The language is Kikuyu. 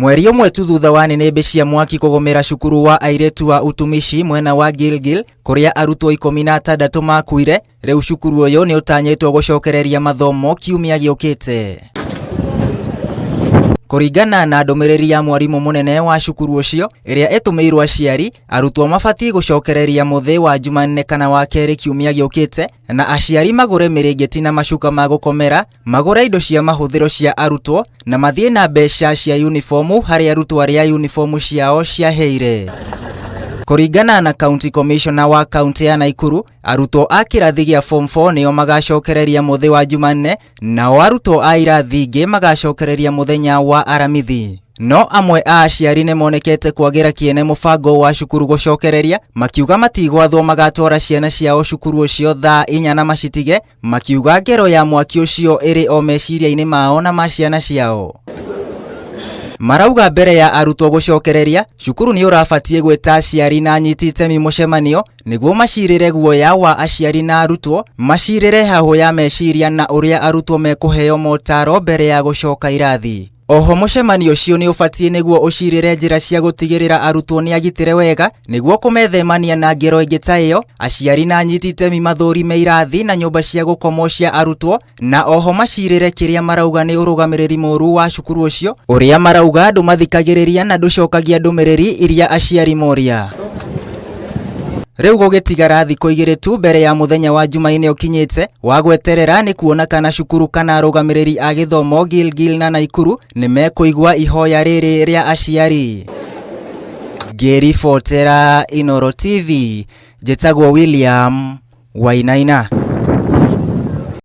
Mweri ũmwe tu thutha wa nĩnĩmbĩ cia mwaki kũgũmĩra cukuru wa airĩtu wa Utumishi mwena wa Gilgil kũrĩa arutwo 16 makuire, rĩu cukuru ũyũ nĩ ũtanyĩtwo gũcokereria mathomo kiumia gĩũkĩte. Kũringana na ndũmĩrĩri ya mwarimũ mũnene wa cukuru ũcio ĩrĩa ĩtũmĩirwo aciari, arutwo mabatiĩ gũcokereria mũthĩ wa Jumanne kana wa kerĩ kiumia gĩũkĩte, na aciari magũre mĩrĩngĩti na macuka ma gũkomera, magũre indo cia mahũthĩro cia arutwo na mathiĩ na mbeca cia unifomu harĩ arutwo arĩa unifomu ciao ciahĩire. Kũringana na County Commissioner wa kaunti ya Naikuru, arutwo a kĩrathi gĩa form 4 nĩo magacokereria mũthĩ wa Jumanne, nao arutwo a irathi ingĩ magacokereria mũthenya wa Aramithi. No amwe a aciari nĩ monekete kwagĩra kĩene mũbango wa cukuru gũcokereria, makiuga matigwathwo magatwara ciana ciao cukuru ũcio thaa 4 na macitige, makiuga ngero ya mwaki ũcio ĩrĩ o meciria-inĩ mao na ma ciana ciao. Marauga mbere ya arutwo gũcokereria, cukuru nĩ ũrabatiĩ gwĩta aciari na anyiti itemi mũcemanio nĩguo macirĩre guoya wa aciari na arutwo, macirĩre hahũ ya meciria na ũrĩa arutwo mekũheo motaro mbere ya gũcoka irathi. Oho mũcemanio ũcio nĩ ũbatiĩ nĩguo ũcirĩre njĩra cia gũtigĩrĩra arutwo nĩ agitĩre wega nĩguo kũmethemania na ngero ĩngĩ ta ĩyo, aciari na anyiti itemi mathũrime irathi na nyũmba cia gũkomwo cia arutwo, na oho macirĩre kĩrĩa marauga nĩ ũrũgamĩrĩri mũru wa cukuru ũcio, ũrĩa marauga ndũmathikagĩrĩria na ndũcokagia ndũmĩrĩri iria aciari moria. Rĩu gũgĩtigara thikũ 2 tu mbere ya mũthenya wa Jumaine ũkinyĩte wa gweterera nĩ kuona kana cukuru kana arũgamĩrĩri a gĩthomo Gilgil na Naikuru nĩ mekũigua ihoya rĩrĩ rĩa aciari. Ngĩribotera Inooro TV, njĩtagwo William Wainaina.